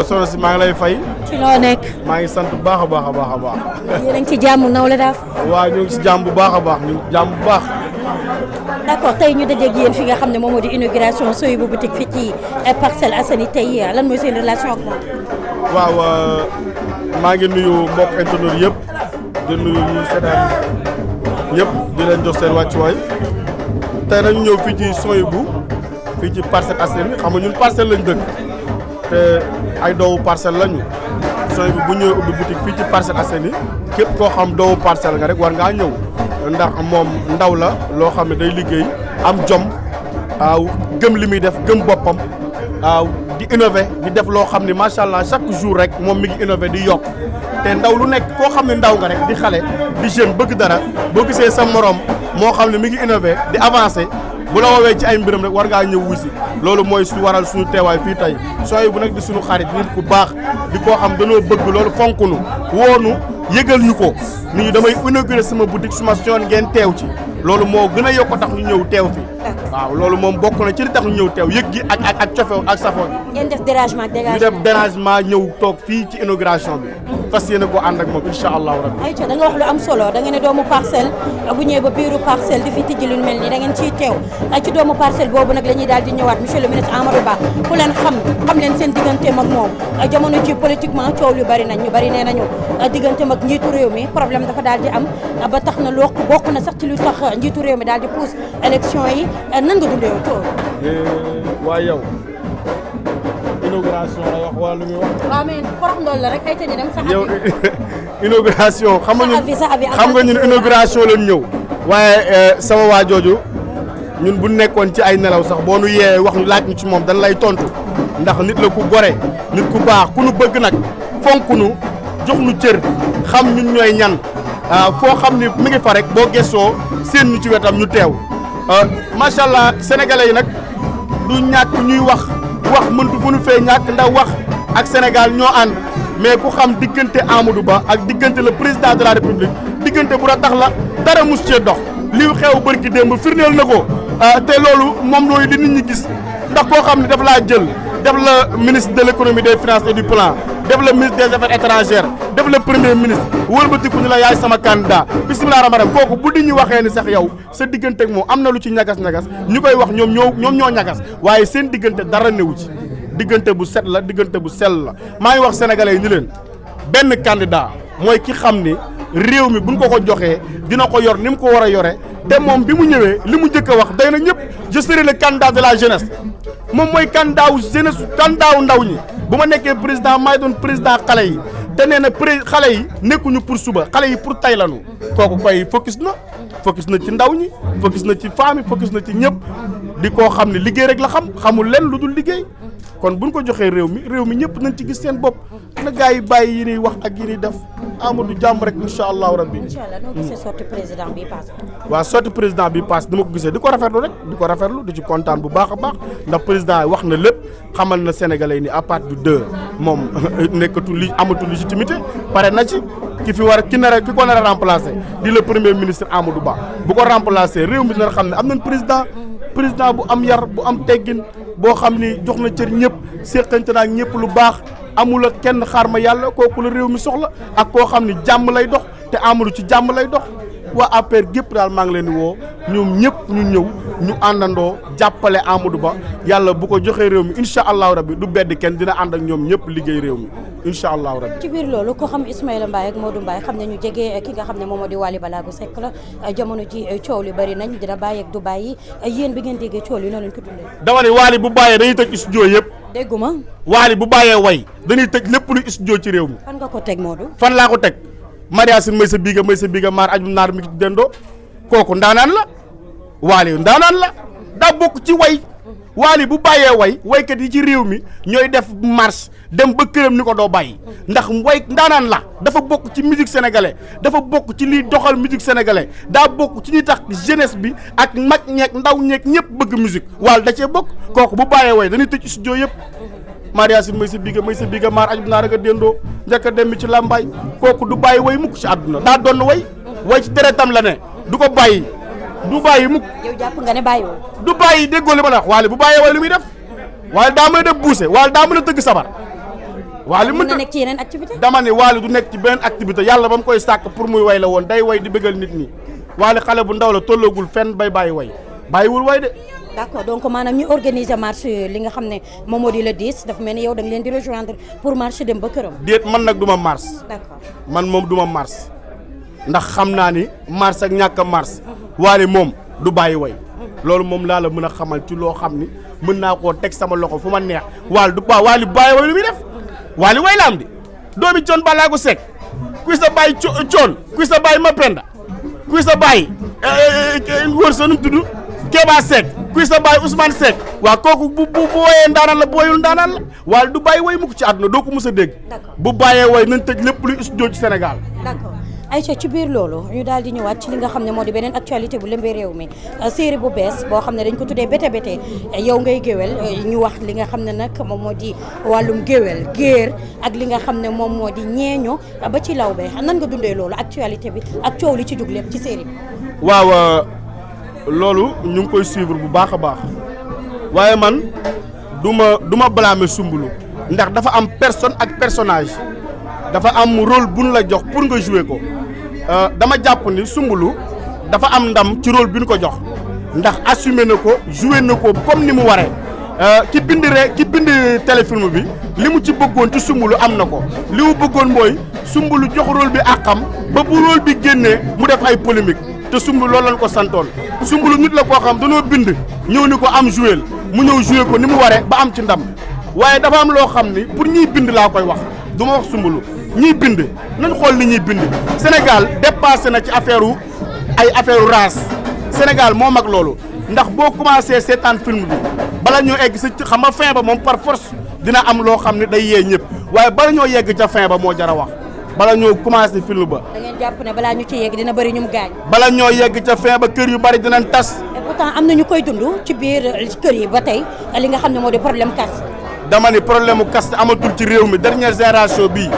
soxna si maa ngi lay fay. ci loo nekk. maa ngi sant bu baax a baax a baax a baax. yéen a ngi ci jàmm Nawlé daaf. waaw ñu ngi si jàmm bu baax a baax ñu ngi si jàmm bu baax. d'accord tey ñu dajeeg yéen fi nga xam ne moom moo di inauguration Sohaibou boutique fii ci Parcelles Assainies tey lan mooy seen relation ak moom. waaw maa ngi nuyu mbokk internet yëpp di nuyu ñuy seetaan ñëpp di leen jox seen wàccuwaay tey nañu ñëw fii ci Sohaibou fii ci Parcelles Assainies xam nga ñun Parcelles lañ dëkk te ay doomu Parcelles lañu Sohaibou bu ñëwee ubbi boutique fii ci Parcelles Assainies képp koo xam doomu Parcelles nga rek war ngaa ñëw ndax moom ndaw la loo xam ne day liggéey am jom waaw gëm li muy def gëm boppam waaw di innover di def loo xam ne macha allah chaque jour rek moom mi ngi innover di yokk te ndaw lu nekk koo xam ne ndaw nga rek di xale di jeune bëgg dara boo gisee sa morom moo xam ne mi ngi innover di avancer bu la woowee ci ay mbiram rek war ngaa ñëw wusi loolu mooy su waral suñu teewaay fii tey Sohaibou nag di suñu xarit nit ku baax di koo xam dañoo bëgg loolu fonk nu woonu yëgal ñu ko nit ñi damay inaugurer sama boutique suma yoon ngeen teew ci loolu moo gën a yokk tax ñu ñëw teew fi waaw loolu moom bokk na ci li tax ñu ñëw teew yëg gi ak cofew ak safoo gi. ngeen def dérangement ñu def dérangement ñëw toog fii ci inauguration bi. fas yéene koo ànd ak moom incha allahu rabbi. ayca da nga wax lu am solo da nga ne doomu parcelle bu ñëwee ba biiru parcelle di fi tijji lu mel nii da ngeen ciy teew ci doomu parcelle boobu nag la ñuy daal di ñëwaat monsieur le ministre Amadou Ba ku leen xam leen seen digganteem ak moom jamono ci politiquement coow lu bari nañ ñu bari nee nañu digganteem ak njiitu réew mi problème dafa daal di am ba tax na loo bokk na sax ci lu tax njiitu réew mi daal di pousse élection yi nan nga dundee coow. waaye yow inauguration la wax wala lu muy wax. waaw mais forox ndool la rek ay tëjee dem sax. yow inauguration xam nga ñun ñun inauguration lañ ñëw. waaye sama waa jooju ñun bu nekkoon ci ay nelaw sax boo nu yee wax ñu laaj ñu ci moom dañ lay tontu ndax nit la ku gore nit ku baax ku nu bëgg nag fonk nu jox nu cër xam ñun ñooy ñan foo xam ni mi ngi fa rek boo gëstoo seen ñu ci wetam ñu teew macha allah sénégalais yi nag du ñàkk ñuy wax mëntu fu nu fee ñàkk ndax wax ak Sénégal ñoo ànd mais ku xam diggante Amadou Ba ak diggante le président de la république diggante bu tax la dara mus cee dox li xew bërki démb firndeel na ko te loolu moom looyu li nit ñi gis ndax koo xam ne daf laa jël def la ministre de l' économie des finances et du plan def la ministre des affaires étrangères def la premier ministre wëlbatiku ñu la yaay sama candidat bisimilah rahmaani rahiim kooku bu di ñu waxee ni sax yow sa diggante ak moom am na lu ci ñagas-ñagas ñu koy wax ñoom ñoo ñagas waaye seen diggante dara newu ci diggante bu set la diggante bu sell la maa ngi wax sénégalais yi ni leen benn candidat mooy ki xam ni réew mi buñ ko joxee dina ko yor ni mu ko war a yore te moom bi mu ñëwee li mu njëkk a wax day na ñëpp je serai le candidat de la jeunesse moom mooy candidat wu jeunesse candidat wu ndaw ñi bu ma nekkee président maay doon président xale yi te nee na xale yi nekkuñu pour suba xale yi pour tay lanu kooku koy focus na ci ndaw ñi focus na ci femme yi focus na ci ñëpp di koo xam ne liggéey rek la xamul leen lu dul liggéey kon buñ ko joxee réew mi ñëpp nañ ci gis seen bopp na gars yi bàyyi yi ñuy wax ak yi ñuy def Amadou jàmm rek incha allahu rabbi. incha allah noo gisee sortie président bi passé. waaw sortie président bi passé dama ko gisee di ko rafetlu di ci kontaan bu baax a baax ndax président wax na lépp xamal na sénégalais yi ni à partir du 2 moom nekkatul amatul légitimité pare na ci ki ko nar a remplacer di le premier ministre Amadou Ba bu ko remplacer réew mi dina xam ne am nañ président bu am yar bu am teggin boo xam ni jox na cër ñëpp séqante naa ñëpp lu baax amul ak kenn xaar ma yàlla kooku la réew mi soxla ak koo xam ni jàmm lay dox te Amadou ci jàmm lay dox waa APR gépp daal maa ngi leen di woo ñoom ñëpp ñu ñëw ñu àndandoo jàppale Amadou Ba yàlla bu ko joxee réew mi incha allahu rabbi du bedd kenn dina ànd ak ñoom ñëpp liggéey réew mi incha allahu rabbi. ci biir loolu ko xam Ismaïla Mbaye ak Modou Mbaye xam ne ñu jege ki nga xam ne moom moo di Wally Ballago Seck la jamono ji coow li bari nañ dina bàyyi ak du bàyyi yéen bi ngeen déggee coow li noonu lañ ko dundee. dama ne Wally bu bàyyee dañuy tëj studio yëpp. dégguma. Wally bu bàyyee way dañuy tëj lépp lu studio ci réew mi. fan nga ko teg Modou. fan laa ko teg Mariasin may sa biiga maar ajum naar mi ci dendoo kooku ndaanaan la Wally ndaanaan la daa bokk ci way Wally bu bàyyee waykat yi ci réew mi ñooy def marche dem ba këram ni ko doo bàyyi ndax ndaanaan la dafa bokk ci musique sénégalais dafa bokk ci liy doxal musique sénégalais daa bokk ci ñuy tax jeunesse bi ak mag ñeeg ndaw ñeeg ñëpp bëgg musique Wally da cee bokk kooku bu bàyyee way dañuy tëj studio yëpp Mariasin may sa biiga maar ajum naar a dendoo njëkk a dem mi ci làmbaay kooku du bàyyi way mukk ci àdduna daa doon way ci deretam la ne du ko bàyyi du bàyyi mukk. yow jàpp nga ne bàyyiwoo. du bàyyi déggoo li ma la wax Wally bu bàyyee way lu muy def Wally daa mën a def buuse Wally daa mën a tëgg sabar Wally mën na nekk ci yeneen activité. dama ne Wally du nekk ci benn activité yàlla ba mu koy sàkk pour muy way la woon day way di bëggal nit ñi Wally xale bu ndaw la tolloogul fenn bay bàyyi way bàyyiwul way de. d'accord donc maanaam ñu organiser marche li nga xam ne moom moo di le 10 dafa mel ni yow da nga leen di rejoindre pour marche dem ba këram. déet man nag du ma marche. d'accord man moom du ma marche ndax xam naa ni marche ak ñàkk a marche Wally moom du bàyyi way loolu moom laa la mën a xamal ci loo xam ni mën naa koo teg sama loxo fu ma neex Wally du ba Wally bàyyi way lu muy def Wally way la am di doomi coon balaago Seck kuy sa bàyyi coon kuy sa bàyyi Mapenda kuy sa bàyyi wër sa num tudd Kéba Seck kuy sa bàyyi Ousmane Seck waa kooku bu woyee ndaanaan la bu woyul ndaanaan la Wally du bàyyi way mukk ci àdduna doo ko mës a dégg bu bàyyee way nañ tëj lépp luy studio ci Sénégal. d'accord Aïcha ci biir loolu ñu daal di ñëwaat ci li nga xam ne moo di beneen actualité bu lëmbee réew mi série bu bees boo xam ne dañ ko tuddee bété bété yow ngay géwél ñu wax li nga xam ne nag moom moo di wàllum géwél géer ak li nga xam ne moom moo di ñeeño ba ci lawbe nan nga dundee loolu actualité bi ak coow li ci dugg lépp ci série bi. waaw loolu ñu ngi koy suivre bu baax a baax waaye man du ma blâmer Soumboulou ndax dafa am personne ak personnage dafa am rôle buñ la jox pour nga jouer ko dama jàpp ni Soumboulou dafa am ndam ci rôle bi ñu ko jox ndax assumé na ko joué na ko comme ni mu waree ki bind téléfilm bi li mu ci bëggoon ci Soumboulou am na ko li mu bëggoon mooy Soumboulou jox rôle bi àqam ba bu rôle bi génnee mu def ay polémique te Soumboulou loolu lañ ko santoon Soumboulou nit la koo xam dañoo bind ñëw ni ko am joué mu ñëw joué ko ni mu waree ba am ci ndam waaye dafa am loo xam ni pour ñiy bind laa koy wax du ma wax Soumboulou ñiy bind nañ xool ni ñuy bind Sénégal dépassé na ci affaire race Sénégal moo mag loolu ndax boo commencé seetaan film bi bala ñoo egg si xam nga fin ba moom par force dina am loo xam ne day yee ñëpp waaye bala ñoo yegg ca fin ba moo jar a wax bala ñoo commencé film ba. da ngeen jàpp ne balaa ñu ci yegg dina bëri ñu mu gaañ. bala ñoo yegg ca fin ba kër yu bëri dinañ tas. et pourtant am na ñu koy dund ci biir kër yi ba tey li nga xam ne moo di problème caste. dama ni problème mu caste amatul ci réew mi dernière génération bii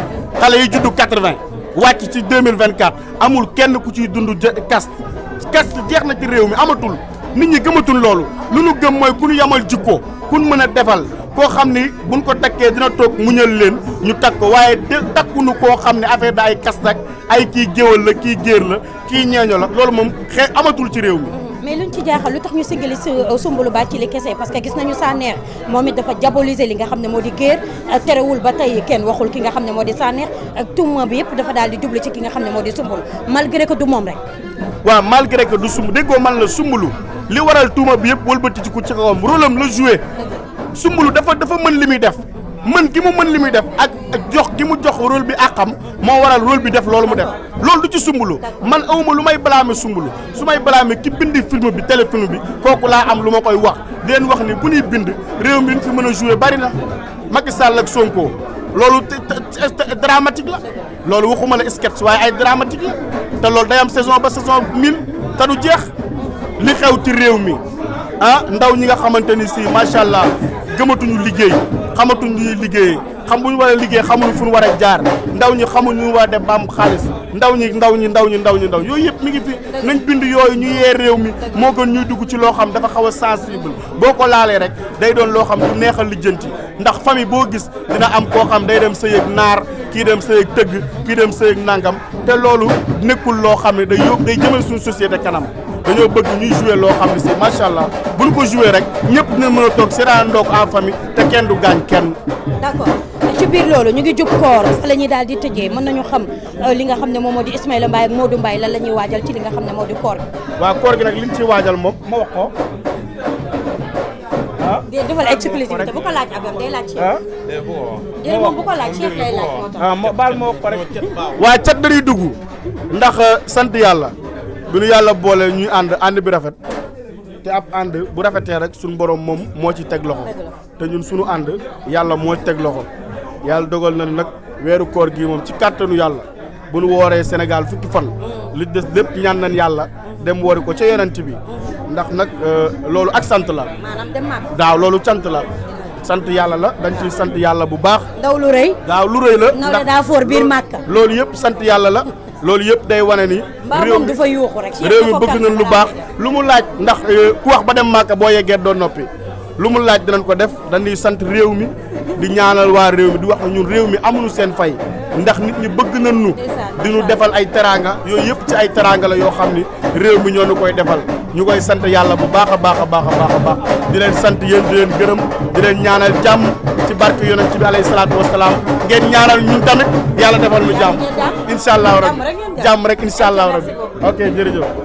xale yi juddu 80 wàcc ci 2024 amul kenn ku ciy dund caste jeex na ci réew mi amatul nit ñi gëmatul loolu lu nu gëm mooy ku ñu yamal jikko ku ñu mën a defal koo xam ni buñ ko takkee dina toog muñal leen ñu takk ko waaye takkunu koo xam ne affaire da ay caste ak ay kii géwal la kii géer la kii ñeeño la loolu moom amatul ci réew mi. mais luñ ci jaaxal lu tax ñu siggali Soumboulou Bathily kese parce que gis nañu Sanex moom it dafa diaboliser li nga xam ne moo di géer terewul ba tey kenn waxul ki nga xam ne moo di Sanex ak tuuma bi yëpp dafa daal di jublu ci ki nga xam ne moo di Soumboulou malgré que du moom rek. waaw malgré que du Soumboulou déggoo man la Soumboulou li waral tuuma bi yëpp wëlbati ci ku ci kawam rôle am la joué Soumboulou dafa mën li muy def mën gi mu mën li muy def ak jox gi mu jox rôle bi àqam moo waral rôle bi def loolu mu def loolu du ci Soumboulou man awuma lu may blâmer Soumboulou su may blâmer ki bindi film bi téléfilm bi kooku laa am lu ma koy wax di leen wax ni bu ñuy bind réew mi fi mën a jouer bari na Macky Sall ak Sonko loolu dramatique la loolu waxuma la sketch waaye ay dramatique la te loolu day am saison ba saison 1000 te du jeex li xew ci réew mi ndaw ñi nga xamante ni si macha allah gëmatuñu liggéey xamatuñu ñuy liggéeyee xam bu ñu war a liggéey xamuñu fu ñu war a jaar ndaw ñi xamuñu ñu war a def ba am xaalis ndaw ñi yooyu yëpp mi ngi fi nañ bind yooyu ñu yee réew mi moo gën ñuy dugg ci loo xam dafa xaw a sensible boo ko laalee rek day doon loo xam du neexal lijjanti ndax famille boo gis dina am koo xam day dem sëy ak naar kii dem sëy ak tëgg kii dem sëy ak nangam te loolu nekkul loo xam ne day jëmal suñu société kanam dañoo bëgg ñuy jouer loo xam ne si macha allah bu ñu ko jouer rek ñëpp dina mën a toog seetaanandoo ko en famille te kenn du gaañ kenn. d'accord ci biir loolu ñu ngi jub koor fa la ñuy daal di tëjee mën nañu xam li nga xam ne moom moo di Ismaïla Mbaye ak Modou Mbaye lan la ñuy waajal ci li nga xam ne moo di koor gi. waaw koor gi nag liñ ci waajal moom ma wax ko defal exclusivité bu ko laaj abam day laaj chef. déedéet moom bu ko laaj chef lay laaj moo tax. ma baal ma wax ko rek. waa cat dañuy dugg ndax sant yàlla. bi nu yàlla boole ñuy ànd bi rafet te ab ànd bu rafetee rek suñu borom moom moo ci teg loxo te ñun suñu ànd yàlla moo ci teg loxo yàlla dogal na nag weeru koor gi moom ci kàttanu yàlla bu nu wooree Sénégal fukki fan li des lépp ñaan nañ yàlla dem woori ko ca yonent bi ndax nag loolu ak sant la daaw loolu cant la sant yàlla la dañ ciy sant yàlla bu baax ndaw lu rëy daaw lu rëy la ndax daa foor biir Màkka loolu yëpp sant yàlla la loolu yëpp day wane ni réew mi dafa yuuxu rek réew mi bëgg nañ lu baax lu mu laaj ndax ku wax ba dem Màkka boo yeggee doo noppi lu mu laaj dinañ ko def dañuy sant réew mi di ñaanal waa réew mi di wax na ñun réew mi amuñu seen fay ndax nit ñi bëgg nañ ñu di ñu defal ay teranga yooyu yëpp ci ay teranga la yoo xam ni réew mi ñoo ñu koy defal ñu koy sant yàlla bu baax a baax a baax a baax a baax di leen sant yéen di leen gërëm di leen ñaanal jàmm ci barke yonent bi alayhi salaatu wasalaam ngeen ñaanal ñun tamit yàlla defal ñu jàmm incha allah rabbi jàmm rek incha allah rabbi ok jërëjëf